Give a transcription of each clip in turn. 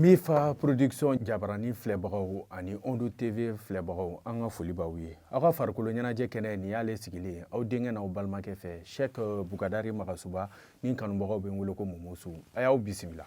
Mifa Production jabarani filɛbagaw ani Ondo TV filɛbagaw, an ka foli b'aw ye. Aw ka farikolo ɲɛnajɛ kɛnɛ, nin y'ale sigilen ye aw denkɛ n'aw balimakɛ fɛ, Cheikh Bukadari Magasuba, ni kanubagaw bɛ n wele ko Momosu. A y'aw bisimila.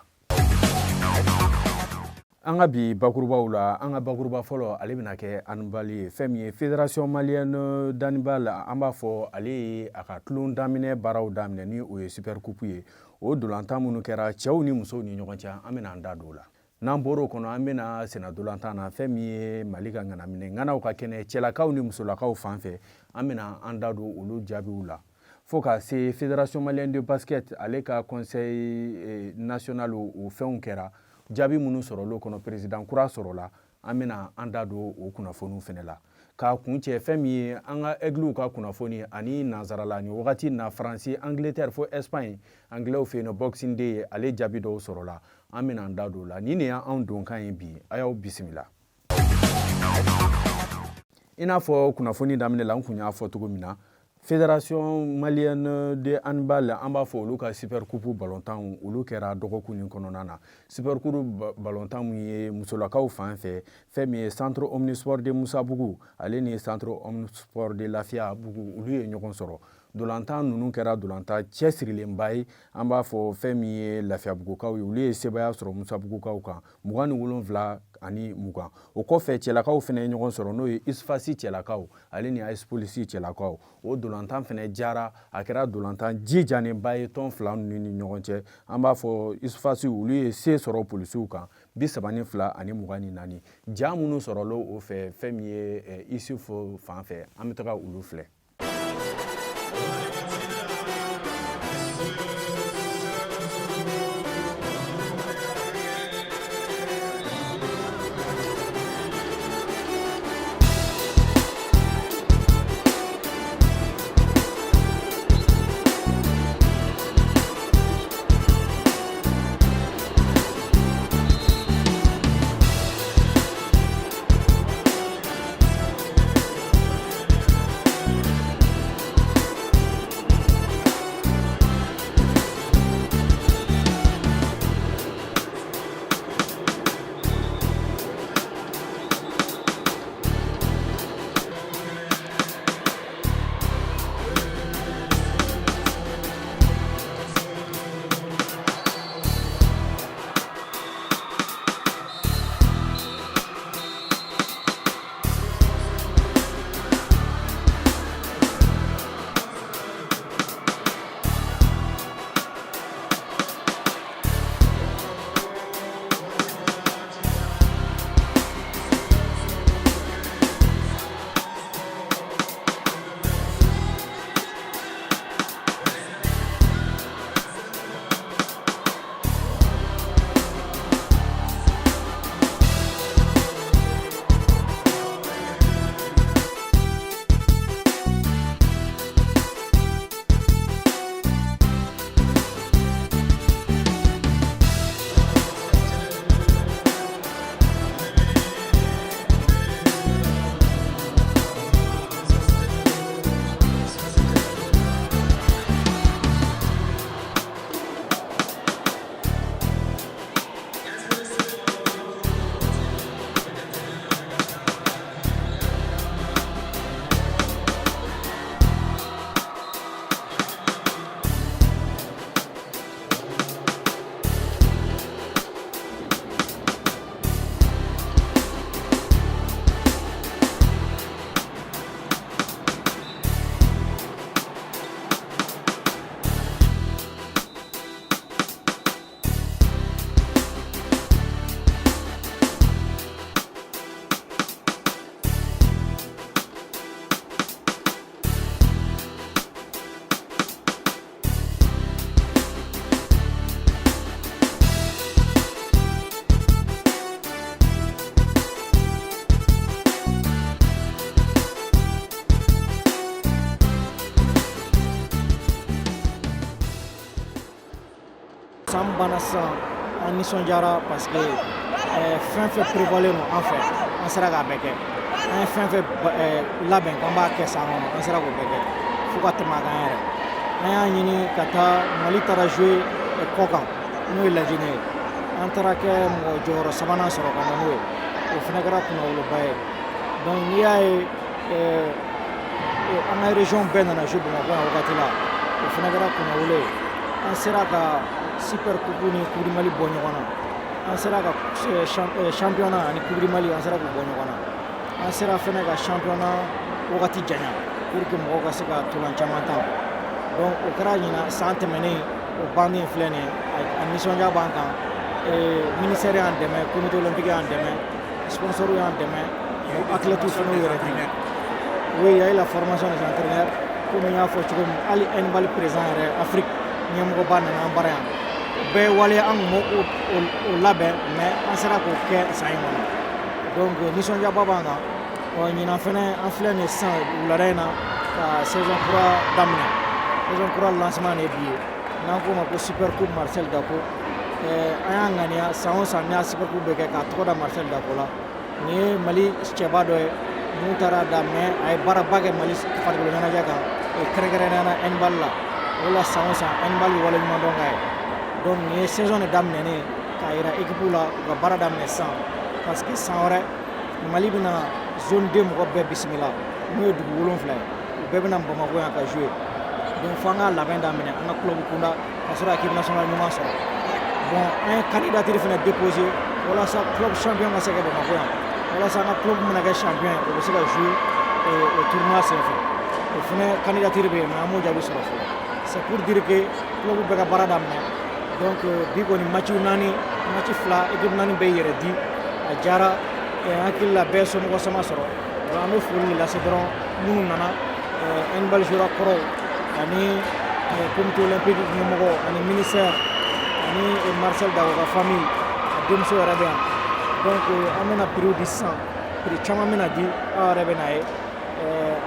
An ka bi bakurubaw la, an ka bakuruba fɔlɔ, ale bɛna kɛ handball ye. Fɛn min ye Fédération malienne d'handball, an b'a fɔ ale ye a ka tulon daminɛ baaraw daminɛ ni o ye Super Coupe ye. O dolantan minnu kɛra cɛw ni musow ni ɲɔgɔn cɛ, an bɛna an da don o la. N'an bɔr'o kɔnɔ, an bɛna senna dolantan na. Fɛn min ye Mali ka ŋanaminɛ ŋanaw ka kɛnɛ, cɛlakaw ni musolakaw fan fɛ, an bɛna an da don olu jaabiw la, fo ka se Fédération malienne de basket, ale ka conseil national, o fɛnw kɛra, jaabi minnu sɔrɔla o kɔnɔ, président kura sɔrɔla, an bɛna an da don o kunnafoniw fɛnɛ la. K'a kuncɛ, fɛn min ye an ka aiglew ka kunnafoni ani nansarala ni wagati na, Faransi, Angleterre fo Espagne, anglais fɛ yen nɔ, Boxing Day, ale jaabi dɔw sɔrɔla, an bɛna an da don o la. Nin de y'anw donkan ye bi. A y'aw bisimila. I n'a fɔ kunnafoni daminɛ la, n kun y'a fɔ cogo min na, Fédération malienne de handball, an b'a fɔ olu ka Super Coupe balontan, olu kɛra dɔgɔkun nin kɔnɔna na. Super Coupe balontan mun ye musolakaw fan fɛ, fɛn min ye Centre Omnisport de Musabugu, ale ni Centre Omnisport de Lafiyabugu, olu ye ɲɔgɔn sɔrɔ. Dolantan ninnu kɛra dolantan cɛsirilenba ye. An b'a fɔ fɛn min ye Lafiyabugukaw ye, olu ye sebaaya sɔrɔ Musabugukaw kan 27 ani 20. O kɔfɛ, cɛlakaw fana ye ɲɔgɔn sɔrɔ, n'o ye USFAS cɛlakaw, ale ni AS Polisi cɛlakaw. O dolantan fana jara, a kɛra dolantan jijanenba ye tɔn fila ninnu ni ɲɔgɔn cɛ. An b'a fɔ USFAS, olu ye se sɔrɔ polisiw kan 32 ani 24. Ja minnu sɔrɔla o fɛ, fɛn min ye Isufu fan fɛ, an bɛ taga olu filɛ. San banna sisan, an nisɔndiyara parce que fɛn fɛn prévoilen don an fɛ, an sera k'a bɛɛ kɛ. An ye fɛn fɛn labɛn k'an b'a kɛ san kɔnɔ, an sera k'o bɛɛ kɛ fo ka tɛmɛ a kan yɛrɛ. An y'a ɲini ka taa, Mali taara jouer kɔ kan, n'o ye Lajinɛ ye. An taara kɛ mɔgɔ jɔyɔrɔ sabanan sɔrɔ ka na n'o ye, o fana kɛra kunnawoloba ye. Donc n'i y'a ye an ka région bɛɛ nana jouer Bamakɔ yan wagati la, o fana kɛra kunnawolo ye. An sera ka super coupe ni coupe du Mali bɔ ɲɔgɔn na, an sera ka championnat ani coupe du Mali, an sera k'u bɔ ɲɔgɔn na. An sera fana ka championnat wagati janya pour que mɔgɔw ka se ka tolan caman tan. Donc o kɛra ɲinan san tɛmɛnen, o bannen filɛ nin ye, a nisɔndiya b'an kan. Ministère y'an dɛmɛ, comité olympique y'an dɛmɛ, sponsor y'an dɛmɛ, athlètes fana y'u yɛrɛ di. Oui, il y a eu la formation des entraîneurs. Komi n y'a fɔ cogo min, hali handball président yɛrɛ, Afrique ɲɛmɔgɔba nana an bara yan. O bɛɛ ye waleya an tun m'o o labɛn, mais an sera k'o kɛ san in kɔnɔ. Donc nisɔndiyaba b'an kan. Ɔ ɲinan fɛnɛ, an filɛ nin ye sisan wulada in na ka saison kura daminɛ. Saison kura lancement de ye bi ye, n'an k'o ma ko super coupe Marcel Dako. An y'a ŋaniya san o san, n'i y'a super coupe bɛ kɛ k'a tɔgɔ da Marcel Dako la. Nin ye Mali cɛba dɔ ye mun taara da, mais a ye baaraba kɛ Mali farikolo ɲɛnajɛ kan, kɛrɛnkɛrɛnnenya la handball la. O la san o san handball bɛ waleɲuman dɔn k'a ye. Donc nin ye saison de daminɛnen ye k'a yira équipe la u ka baara daminɛ sisan, parce que san wɛrɛ Mali bɛna zone D mɔgɔ bɛɛ bisimila, n'o ye dugu 7 ye, u bɛɛ bɛna Bamakɔ yan ka jouer. Donc fo an ka labɛn daminɛ an ka club kunda ka sɔrɔ équipe nationale ɲuman sɔrɔ. Bon, an ye candidature fana déposé walasa club champion ka se kɛ Bamakɔ yan, walasa an ka club mana kɛ champion ye, o bɛ se ka jouer o tournoi senfɛ. O fana candidature bɛ yen, mais an m'o jaabi sɔrɔ fɔlɔ. C'est pour dire que club bɛɛ ka baara daminɛ. Donc bi kɔni, match naani, match fila, équipe naani bɛɛ yɛrɛ di, a diyara an hakili la, bɛɛ somɔgɔ sama sɔrɔ. Donc an bɛ foli de lase dɔrɔn minnu nana, handball joueur kɔrɔw ani comité olympique ɲɛmɔgɔ ani ministère ani Marcel Dako ka famille, a denmuso yɛrɛ bɛ yan. Donc an bɛna prix di sisan, prix caman bɛna di, aw yɛrɛ bɛ n'a ye.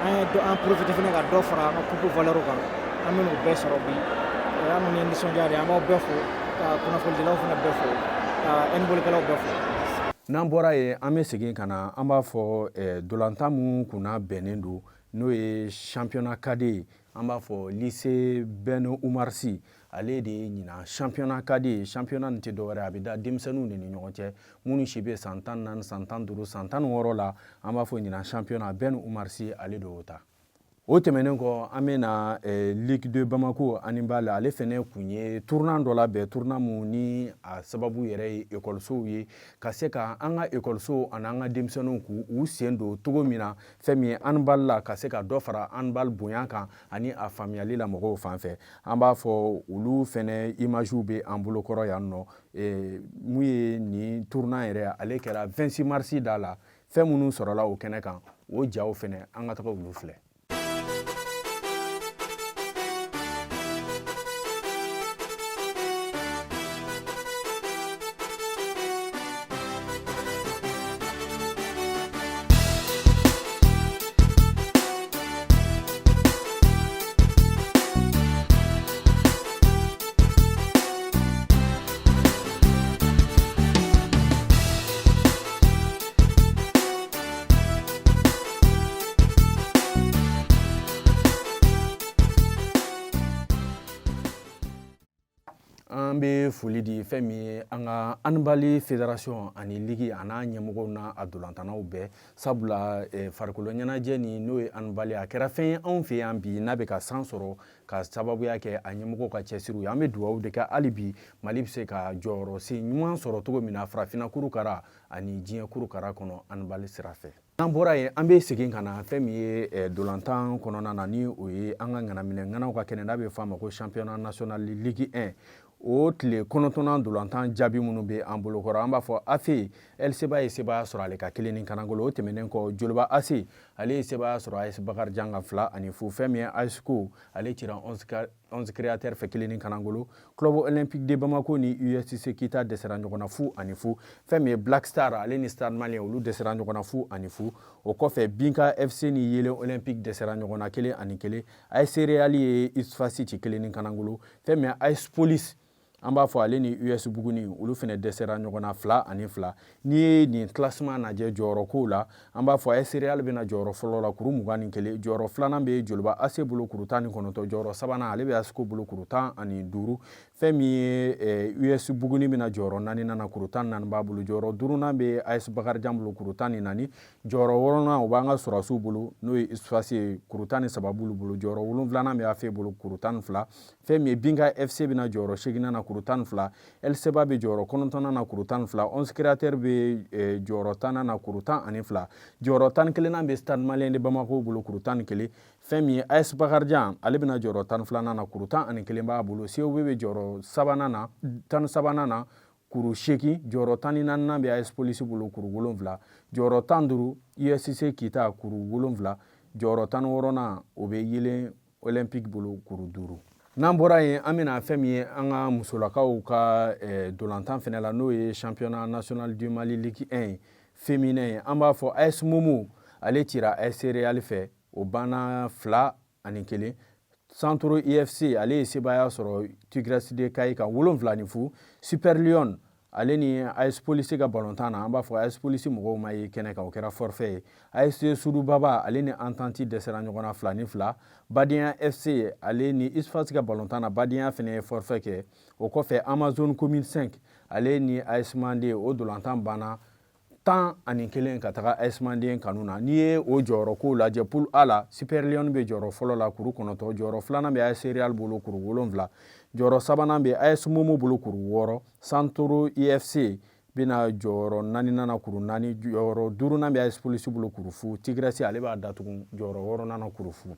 An ye an profité fana ka dɔ fara an ka coupe valeur kan, an bɛn'o bɛɛ sɔrɔ bi. An kɔni ye nisɔndiya de ye. An b'aw bɛɛ fo, ka kunnafonidilaw fana bɛɛ fo, ka handballkɛlaw bɛɛ fo. N'an bɔra yen, an bɛ segin ka na, an b'a fɔ dolantan mun kunna bɛnnen don, n'o ye championnat cadet ye. An b'a fɔ lycée Ben Oumar Sy, ale de ye ɲinan championnat cadet ye. Championnat nin tɛ dɔwɛrɛ, a bɛ da denmisɛnninw de ni ɲɔgɔn cɛ, minnu si bɛ san 14, san 15, san 16 la. An b'a fɔ ɲinan championnat, Ben Oumar Sy, ale de y'o ta. O tɛmɛnen kɔ, an bɛ na Ligue de Bamako handball, ale fɛnɛ kun ye tournoi dɔ labɛn, tournoi mun ni a sababu yɛrɛ ye ekɔlisow ye, ka se ka an ka ekɔlisow ani an ka denmisɛnninw k'u u sen don cogo min na fɛn min ye handball la, ka se ka dɔ fara handball bonya kan ani a faamuyali la mɔgɔw fan fɛ. An b'a fɔ olu fɛnɛ imagew bɛ an bolokɔrɔ yan nɔ. Mun ye nin tournoi yɛrɛ, ale kɛra 26 mars da la. Fɛn minnu sɔrɔla o kɛnɛ kan, o jaw fɛnɛ, an ka taga olu filɛ. An bɛ foli di fɛn min ye an ka handball fédération ani ligue a n'a ɲɛmɔgɔw n'a a dolantanaw bɛɛ, sabula farikolo ɲɛnajɛ ni n'o ye handball, a kɛra fɛn ye anw fɛ yan bi n'a bɛ ka san sɔrɔ ka sababuya kɛ a ɲɛmɔgɔw ka cɛsiriw ye. An bɛ dugawu de kɛ hali bi Mali bɛ se ka jɔyɔrɔ sen ɲuman sɔrɔ cogo min na farafinna kurukara ani diɲɛ kurukara kɔnɔ handball sira fɛ. N'an bɔra yen, an bɛ segin ka na fɛn min ye dolantan kɔnɔna na, ni o ye an ka ŋanaminɛ ŋanaw ka kɛnɛ, n'a bɛ f'a ma ko championnat national Ligue 1, o tile 9nan dolantan jaabi minnu bɛ an bolokɔrɔ. An b'a fɔ AFE LCBA ye sebaaya sɔrɔ ale ka kelen ni kanangolo. O tɛmɛnen kɔ, Joliba AC, ale ye sebaaya sɔrɔ AS Bakarijan kan 2-0. Fɛn min ye ASCO, ale cira 11 créateur fɛ kelen ni kanangolo. Club Olympique de Bamako ni USC Kita dɛsɛra ɲɔgɔn na 0-0. Fɛn min ye Black Star, ale ni Stade Malien, olu dɛsɛra ɲɔgɔn na 0-0. O kɔfɛ, Binka FC ni Yelen Olympique dɛsɛra ɲɔgɔn na 1-1. AS Real ye USFAS ci kelen ni kanangolo. Fɛn min ye AS Police, An b'a fɔ ale ni US Buguni, olu fana dɛsɛra ɲɔgɔn na 2-2. N'i ye nin classement lajɛ jɔyɔrɔ kow la, an b'a fɔ AS Real bɛna jɔyɔrɔ fɔlɔ la, kuru 21. Jɔyɔrɔ filanan bɛ Joliba AC bolo, kuru 19. Jɔyɔrɔ sabanan, ale bɛ ASCO bolo, kuru 15. Fɛn min ye US Buguni bɛna jɔyɔrɔ naaninan na, kuru 14 b'a bolo. Jɔyɔrɔ duurunan bɛ AS Bakarijan bolo, kuru 14. Jɔyɔrɔ wɔɔrɔnan, o b'an ka sɔrɔdasiw bolo, n'o ye USFAS ye, kuru 13 b'olu bolo. Jɔyɔrɔ wolonfilanan bɛ AFE bolo, kuru 12. Fɛn min ye Binka FC bɛna jɔyɔrɔ seeginnan na, kuru 12. LCBA bɛ jɔyɔrɔ kɔnɔntɔnnan na, kuru 12. Onze Créateur bɛ jɔyɔrɔ tannan na, kuru 12. Jɔyɔrɔ 11nan bɛ Stade Malien de Bamako bolo, kuru 11. Fɛn min ye AS Bakarijan, ale bɛna jɔyɔrɔ 12nan na, kuru 11 b'a bolo. COB bɛ jɔyɔrɔ sabanan na, 13nan na, kuru 8. Jɔyɔrɔ 14nan bɛ AS Police bolo, kuru 7. Jɔyɔrɔ 15, USC Kita, kuru 7. Jɔyɔrɔ 16nan, o bɛ Yelen Olympique bolo, kuru 5. N'an bɔra yen, an bɛna fɛn min ye an ka musolakaw ka dolantan fɛnɛ la, n'o ye championnat national du Mali Ligue 1 féminin ye. An b'a fɔ AS Momo, ale cira AS Real fɛ, o banna 2-1. Centro IFC, ale ye sebaaya sɔrɔ Tigres de Kayi kan, 7-0. Super Lion, ale ni AS Police ka balontan na, an b'a fɔ AS Police mɔgɔw ma ye kɛnɛ kan, o kɛra forfait ye. AS Sudubaba, ale ni Entente dɛsɛra ɲɔgɔn na 2-2. Badenya FC, ale ni USFAS ka balontan na, Badenya fɛnɛ ye forfait kɛ. O kɔfɛ, Amazon Commune 5, ale ni AS Mande, o dolantan banna 11 ka taga AS Manden kanu na. N'i ye o jɔyɔrɔ kow lajɛ, poule A la, Super Lion bɛ jɔyɔrɔ fɔlɔ la, kuru 9. Jɔyɔrɔ filanan bɛ AS Real bolo, kuru 7. Jɔyɔrɔ sabanan bɛ AS Momo bolo, kuru 6. Santoro IFC bɛna jɔyɔrɔ naaninan na, kuru 4. Jɔyɔrɔ duurunan bɛ AS Police bolo, kuru 0. Tigresse, ale b'a datugu jɔyɔrɔ wɔɔrɔnan na, kuru 0.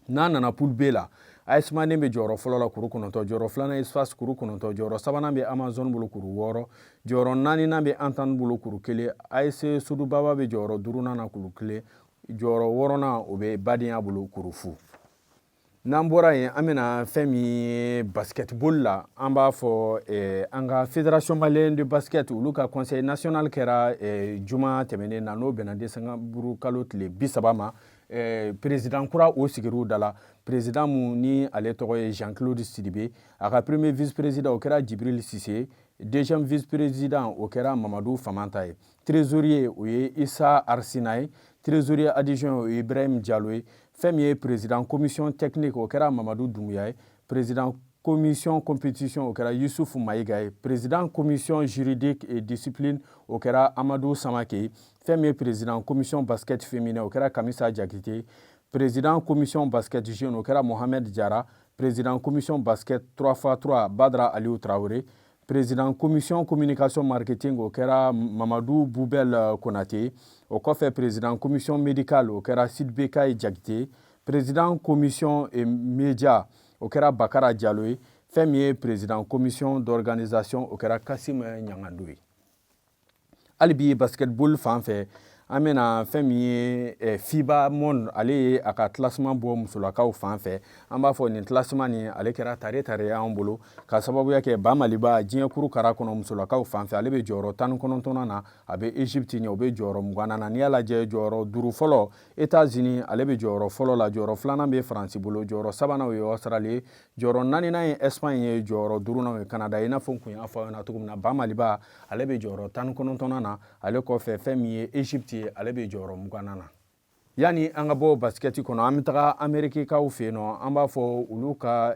N'a nana poule B la, AS Manden bɛ jɔyɔrɔ fɔlɔ la, kuru 9. Jɔyɔrɔ filanan, USFAS, kuru 9. Jɔyɔrɔ sabanan bɛ Amazon bolo, kuru 6. Jɔyɔrɔ naaninan bɛ Entente bolo, kuru 1. AS Sodubaba bɛ jɔyɔrɔ duurunan na, kuru 1. Jɔyɔrɔ wɔɔrɔnan, o bɛ Badenya bolo, kuru 0. N'an bɔra yen, an bɛna fɛn min ye basketball la. An b'a fɔ an ka Fédération malienne de basket, olu ka conseil national kɛra juma tɛmɛnen na, n'o bɛnna décembre kalo tile 30 ma. Président kura, o sigir'u da la, président mun ni ale tɔgɔ ye Jean Claude Sidibe. A ka premier vice président, o kɛra Jibril Sise. Deuxième vice président, o kɛra Mamadu Famanta ye. Trésorier, o ye Isa Arsina ye. Trésorier adjoint, o ye Ibrahim Diallo ye. Fɛn min ye président commission technique, o kɛra Mamadu Doumbouya ye. Président commission compétition, o kɛra Youssouf Maïga ye. Président commission juridique et discipline, o kɛra Amadou Samake ye. Fɛn min ye président commission basket féminin, o kɛra Kamisa Jakite. Président commission basket jeune, o kɛra Mohamed Diarra. Président commission basket 3x3, Badra Aliou Traoré. Président commission communication marketing, o kɛra Mamadou Boubel Konate. O kɔfɛ, président commission médicale, o kɛra Sidbekaye Jakite. Président commission et média, o kɛra Bakara Diallo ye. Fɛn min ye président commission d'organisation, o kɛra Kasim Ɲangando ye. Hali bi basketball fan fɛ, an bɛna fɛn min ye FIBA Monde, ale ye a ka classement bɔ musolakaw fan fɛ. An b'a fɔ nin classement nin, ale kɛra tare tare y'an bolo, ka sababuya kɛ ba Maliba diɲɛ kuru kara kɔnɔ musolakaw fan fɛ, ale bɛ jɔyɔrɔ 19nan na, a bɛ Egypte ɲɛ, o bɛ jɔyɔrɔ 20nan na. N'i y'a lajɛ, jɔyɔrɔ duuru fɔlɔ, États-Unis, ale bɛ jɔyɔrɔ fɔlɔ la. Jɔyɔrɔ filanan bɛ Faransi bolo. Jɔyɔrɔ sabanan, o ye Australie ye. Jɔyɔrɔ naaninan ye Espagne ye. Jɔyɔrɔ duurunan, o ye Canada ye. I n'a fɔ n kun y'a fɔ aw ɲɛna cogo min na, ba Maliba, ale bɛ jɔyɔrɔ 19nan na. Ale kɔfɛ, fɛn min ye Egypte ye, ale bɛ jɔyɔrɔ 20nan na. Yanni an ka bɔ basikɛti kɔnɔ, an bɛ taga Amerikikaw fɛ yen nɔ. An b'a fɔ olu ka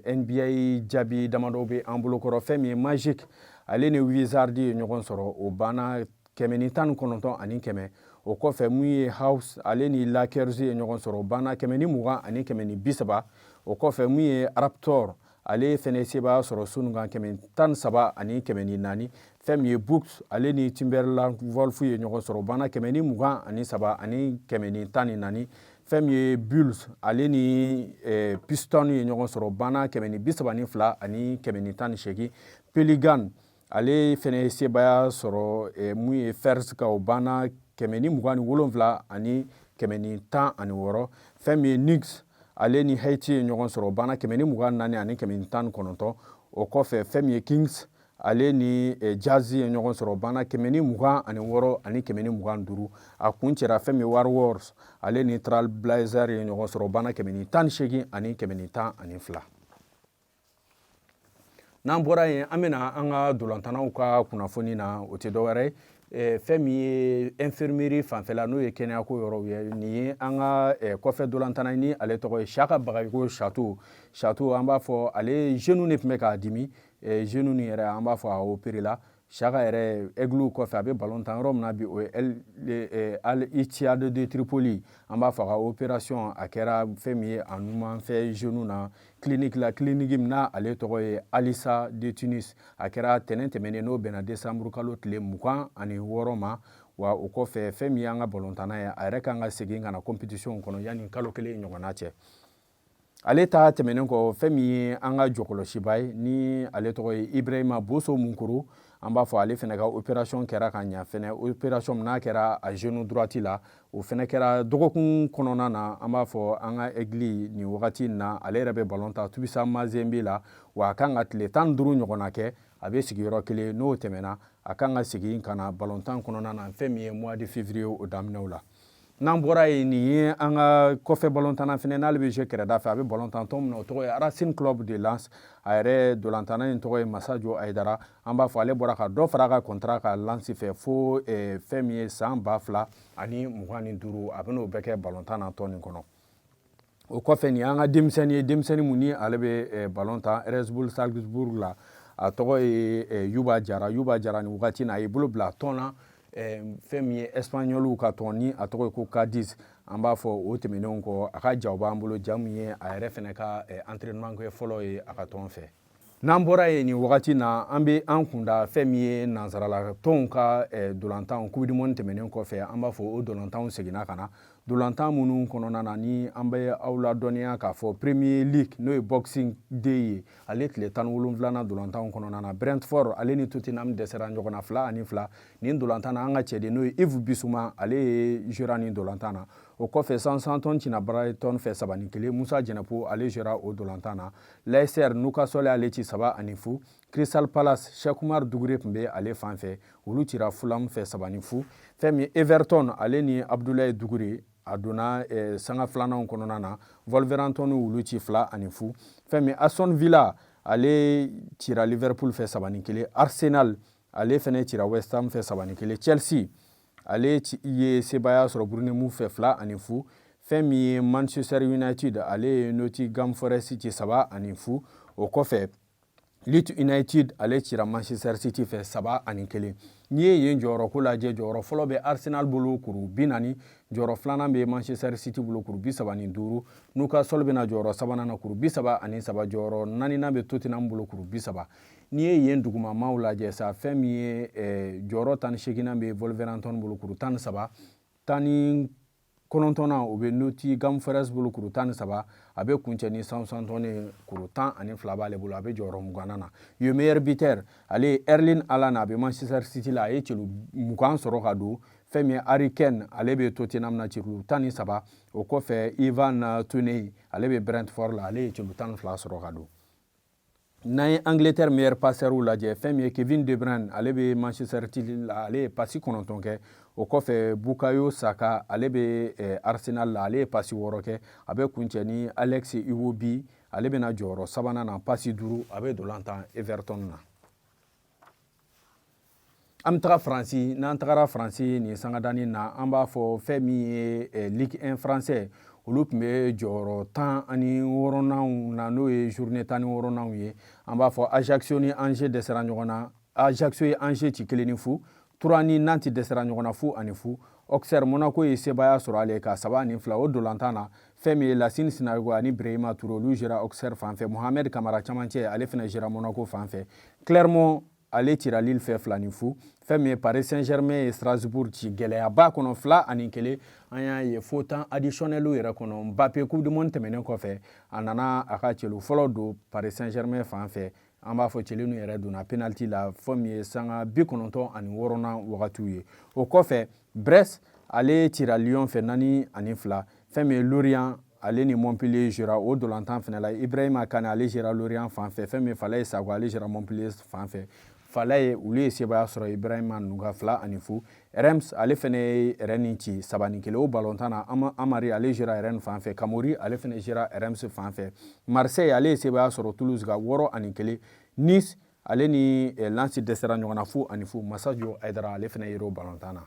NBA jaabi damadɔ bɛ an bolokɔrɔ. Fɛn min ye Magic, ale ni Wizards ye ɲɔgɔn sɔrɔ, o banna 119 ani 100. O kɔfɛ, mun ye Hawks, ale ni Lakers ye ɲɔgɔn sɔrɔ, o banna 120 ani 130. O kɔfɛ, mun ye Raptor, ale fɛnɛ sebaaya sɔrɔ Suns kan, 113 ani 104. Fɛn min ye Bucks, ale ni Timberwolves ye ɲɔgɔn sɔrɔ, o banna 123 ani 114. Fɛn min ye Bulls, ale ni Pistons ye ɲɔgɔn sɔrɔ, o banna 132 ani 118. Pelican, ale fɛnɛ ye sebaaya sɔrɔ mun ye Fers kan, o banna 127 ani 116. Fɛn min ye Knicks, ale ni Heat ye ɲɔgɔn sɔrɔ, o banna 124 ani 119. O kɔfɛ, fɛn min ye Kings, ale ni Jazz ye ɲɔgɔn sɔrɔ, o banna 126 ani 125. A kun cɛra, fɛn min ye Warriors, ale ni Trailblazers ye ɲɔgɔn sɔrɔ, o banna 118 ani 112. N'an bɔra yen, an bɛna fɛn min ye N'an bɔra yen, an bɛna an ka dolantanaw ka kunnafoni na. O tɛ dɔwɛrɛ ye, fɛn min ye infirmerie fanfɛla, n'o ye kɛnɛyako yɔrɔw ye. Nin ye an ka kɔfɛ dolantana ni ale tɔgɔ ye Saka Bagayogo Chateau. Chateau, an b'a fɔ ale genou de tun bɛ k'a dimi. Genou nin yɛrɛ, an b'a fɔ a opéré la. Saka yɛrɛ, Aigle kɔfɛ, a bɛ ballon tan yɔrɔ min na bi, o ye Al Ittihad de Tripoli. An b'a fɔ a ka opération a kɛra fɛn min ye a numan fɛ genou na, clinique la, clinique min na ale tɔgɔ ye Alissa de Tunis. A kɛra tɛnɛn tɛmɛnen, n'o bɛnna décembre kalo tile 26 ma. Wa o kɔfɛ, fɛn min y'an ka balontanna ye, a yɛrɛ kan ka segin ka na compétition kɔnɔ yanni kalo 1 ɲɔgɔnna cɛ. Ale ta tɛmɛnen kɔ, fɛn min ye an ka jɔkɔlɔsiba ye, ni ale tɔgɔ ye Ibrahima Boso Munkoro, an b'a fɔ ale fɛnɛ ka opération kɛra ka ɲa fɛnɛ. Opération min n'a kɛra a genou droite la, o fɛnɛ kɛra dɔgɔkun kɔnɔna na. An b'a fɔ an ka Aigle, nin wagati in na, ale yɛrɛ bɛ ballon ta Tout-Puissant Mazembe la. Wa a kan ka tile 15 ɲɔgɔnna kɛ a bɛ sigiyɔrɔ kelen. N'o tɛmɛna, a kan ka segin ka na ballon tan kɔnɔna na, fɛn min ye mois de février o daminɛw la. N'an bɔra yen, nin ye an ka kɔfɛ balontanna fɛnɛ, n'ale bɛ jouer kɛrɛda fɛ. A bɛ balontan tɔn min na, o tɔgɔ ye Racing Club de Lens. A yɛrɛ dolantanna in tɔgɔ ye Massadio Haïdara. An b'a fɔ ale bɔra ka dɔ fara a ka contrat kan Lens fɛ fo fɛn min ye san 2025. A bɛn'o bɛɛ kɛ balontan na tɔn nin kɔnɔ. O kɔfɛ, nin y'an ka denmisɛnnin ye, denmisɛnnin mun ni ale bɛ ballon tan Red Bull Salzburg la, a tɔgɔ ye Yuba Jara. Yuba Jara, nin wagati na, a ye bolo bila tɔn na, fɛn min ye Espagnol ka tɔn ni a tɔgɔ ye ko Cadiz. An b'a fɔ o tɛmɛnenw kɔ, a ka jaw b'an bolo, ja min ye a yɛrɛ fɛnɛ ka entraînement kɛ fɔlɔ ye a ka tɔn fɛ. N'an bɔra yen, nin wagati na, an bɛ an kunda fɛn min ye nansarala tɔnw ka dolantan. Coupe du monde tɛmɛnen kɔfɛ, an b'a fɔ o dolantanw seginna ka na, dolantan minnu kɔnɔna na ni an bɛ aw ladɔnniya k'a fɔ Premier League, n'o ye Boxing Day ye, ale tile 17nan dolantanw kɔnɔna na, Brentford ale ni Tottenham dɛsɛra ɲɔgɔn na 2-2. Nin dolantan na, an ka cɛden, n'o ye Yves Bissouma, ale ye jouera nin dolantan na. O kɔfɛ, Southampton cina Brighton fɛ 3-1. Musa Jɛnɛpo, ale jouera o dolantan na. Leicester, Newcastle ale ci 3-0. Crystal Palace, Cheikh Oumar Doucouré tun bɛ ale fan fɛ, olu cira Fulham fɛ 3-0. Fɛn min Everton, ale ni Abdoulaye Doucouré, a donna sanga filananw kɔnɔna na. Wolverhampton olu ci 2-0. Fɛn min Aston Villa, ale cira Liverpool fɛ 3-1. Arsenal, ale fɛnɛ cira West Ham fɛ 3-1. Chelsea, ale ye sebaaya sɔrɔ Bournemouth fɛ 2-0. Fɛn min ye Manchester United, ale ye Nottingham Forest ci 3-0. O kɔfɛ, Leeds United, ale cira Manchester City fɛ 3-1. N'i ye yen jɔyɔrɔko lajɛ, jɔyɔrɔ fɔlɔ bɛ Arsenal bolo, kuru 40. Jɔyɔrɔ filanan bɛ Manchester City bolo, kuru 35. Newcastle bɛna jɔyɔrɔ sabanan na, kuru 33. Jɔyɔrɔ naaninan bɛ Tottenham bolo, kuru 30. N'i ye yen dugumamaw lajɛ sa, fɛn min ye jɔyɔrɔ 18nan bɛ Wolverhampton bolo, kuru 13. 19nan, o bɛ Nottingham Forest bolo, kuru 13. A bɛ kuncɛ ni Southampton ye, kuru 12 b'ale bolo, a bɛ jɔyɔrɔ 20nan na. Yen meilleur buteur, ale ye Erling Haaland, a bɛ Manchester City la, a ye celu 20 sɔrɔ ka don. Fɛn min ye Harry Kane, ale bɛ Tottenham na, celu 13. O kɔfɛ, Ivan Toney, ale bɛ Brentford la, ale ye celu 12 sɔrɔ ka don. N'an ye Angleterre meilleur passeur lajɛ, fɛn min ye Kevin De Bruyne, ale bɛ Manchester City la, ale ye pasi 9 kɛ. O kɔfɛ, Bukayo Saka, ale bɛ Arsenal la, ale ye pasi 6 kɛ. A bɛ kuncɛ ni Alex Iwobi, ale bɛna jɔyɔrɔ sabanan na, pasi 5, a bɛ dolan tan Everton na. An bɛ taga Faransi. N'an tagara Faransi nin sangadani na, an b'a fɔ fɛn min ye Ligue 1 français, olu tun bɛ jɔyɔrɔ 16nan na, n'o ye journée 16nan ye. An b'a fɔ Ajaccio ni Angers dɛsɛra ɲɔgɔn na. Ajaccio ye Angers ci 1-0. Troyes ni Nantes dɛsɛra ɲɔgɔn na 0-0. Auxerre, Monaco ye sebaaya sɔrɔ ale ka 3-2. O dolantan na, fɛn min ye Lassine Sinayoko ani Brahima Touré, olu jouera Auxerre fan fɛ. Mohamed Kamara camancɛ, ale fana jouera Monaco fan fɛ. Clermont, ale cira Lille fɛ 2-0. Fɛn min ye Paris Saint-Germain ye Strasbourg ci gɛlɛyaba kɔnɔ 2-1. An y'a ye fo temps additionnel yɛrɛ kɔnɔ. Mbappé, Coupe du monde tɛmɛnen kɔfɛ, a nana a ka celu fɔlɔ don Paris Saint-Germain fan fɛ. An b'a fɔ celu yɛrɛ donna penalty la, fɔ min ye sanga 96nan wagatiw ye. O kɔfɛ, Brest, ale cira Lyon fɛ 4-2. Fɛn min ye Lorient, ale ni Montpellier jouera, o dolantan fana la, Ibrahima Kane, ale jouera Lorient fan fɛ. Fɛn min ye Falaye Sacko, ale jouera Montpellier fan fɛ. Falaye, olu ye sebaaya sɔrɔ Ibrahima ninnu ka 2-0. Reims, ale fana ye Rennes ci 3-1. O balontan na, Amari, ale jouera Rennes fan fɛ. Kamori, ale fana jouera Reims fan fɛ. Marseille, ale ye sebaaya sɔrɔ Toulouse ka 6-1. Nice ale ni Lens dɛsɛra ɲɔgɔn na 0-0. Massadio Haïdara, ale fana yer'o balontan na.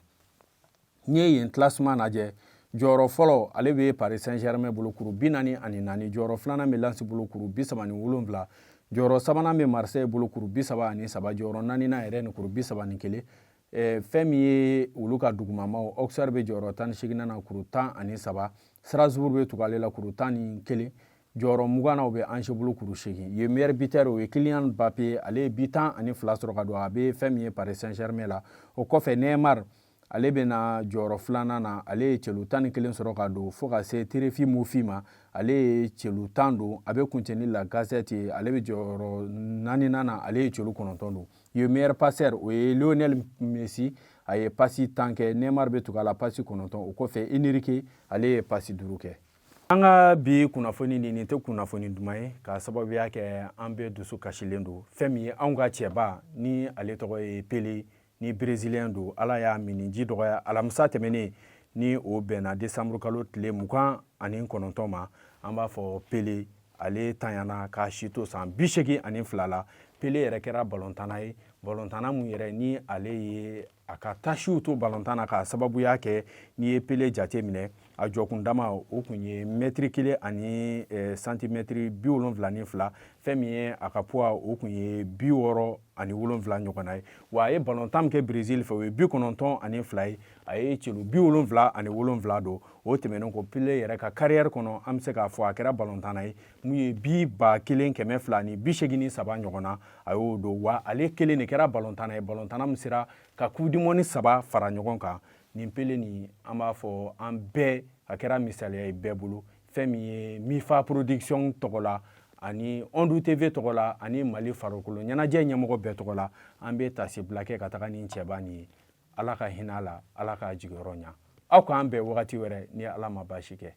N'i ye yen classement lajɛ, jɔyɔrɔ fɔlɔ, ale bɛ Paris Saint-Germain bolo, kuru 44. Jɔyɔrɔ filanan bɛ Lens bolo, kuru 37. Jɔyɔrɔ sabanan bɛ Marseille bolo, kuru 33. Jɔyɔrɔ naaninan yɛrɛ ni kuru 31. Fɛn min ye olu ka dugumamaw, Auxerre bɛ jɔyɔrɔ 18nan na, kuru 13. Strasbourg bɛ tugu ale la, kuru 11. Jɔyɔrɔ 20nan, o bɛ Angers bolo, kuru 8. Yen meilleur buteur, o ye Kylian Mbappé, ale ye bi 12 sɔrɔ ka don. A bɛ fɛn min ye Paris Saint-Germain la. O kɔfɛ, Neymar, ale bɛ na jɔyɔrɔ filanan na, ale ye celu 11 sɔrɔ ka don, fo ka se Terem Moffi ma, ale ye celu 10 don. A bɛ kuncɛ ni Lacazette ye, ale bɛ jɔyɔrɔ naaninan na, ale ye celu 9 don. Yen meilleur passeur, o ye Lionel Messi, a ye pasi 10 kɛ. Neymar bɛ tugu a la, pasi 9. O kɔfɛ, Enrique, ale ye pasi 5 kɛ. An ka bi kunnafoni nin tɛ kunnafoni duman ye, k'a sababuya kɛ an bɛɛ dusu kasilen don. Fɛn min ye anw ka cɛba ni ale tɔgɔ ye Pele, ni Brésilien don, Ala y'a minniji dɔgɔya alamisa tɛmɛnen, ni o bɛnna desanburu kalo tile 29 ma. An b'a fɔ Pele, ale tanyana k'a si to san 82 la. Pele yɛrɛ kɛra balontanna ye, balontanna mun yɛrɛ ni ale ye a ka tasiw to balontan na, k'a sababuya kɛ n'i ye Pele jate minɛ, a jɔkundama, o kun ye mɛtiri 1 ani santimɛtiri 72. Fɛn min ye a ka poids, o kun ye 67 ɲɔgɔnna ye. Wa a ye balontan min kɛ Brésil fɛ, o ye 92 ye, a ye celu 77 don. O tɛmɛnen kɔ, Pele yɛrɛ ka carrière kɔnɔ, an bɛ se k'a fɔ a kɛra balontanna ye mun ye bi 1283 ɲɔgɔn na, a y'o don. Wa ale kelen de kɛra balontanna ye, balontanna min sera ka coupe du monde saba fara ɲɔgɔn kan. Nin Pele nin, an b'a fɔ an bɛɛ, a kɛra misaliya ye bɛɛ bolo. Fɛn min ye Mifa Production tɔgɔ la, ani Ondu TV tɔgɔ la, ani Mali farikolo ɲɛnajɛ ɲɛmɔgɔ bɛɛ tɔgɔ la, an bɛ tasibila kɛ ka taga nin cɛba nin ye. Ala ka hinɛ a la, Ala k'a jigiyɔrɔ ɲa. Aw k'an bɛn wagati wɛrɛ ni Ala ma baasi kɛ.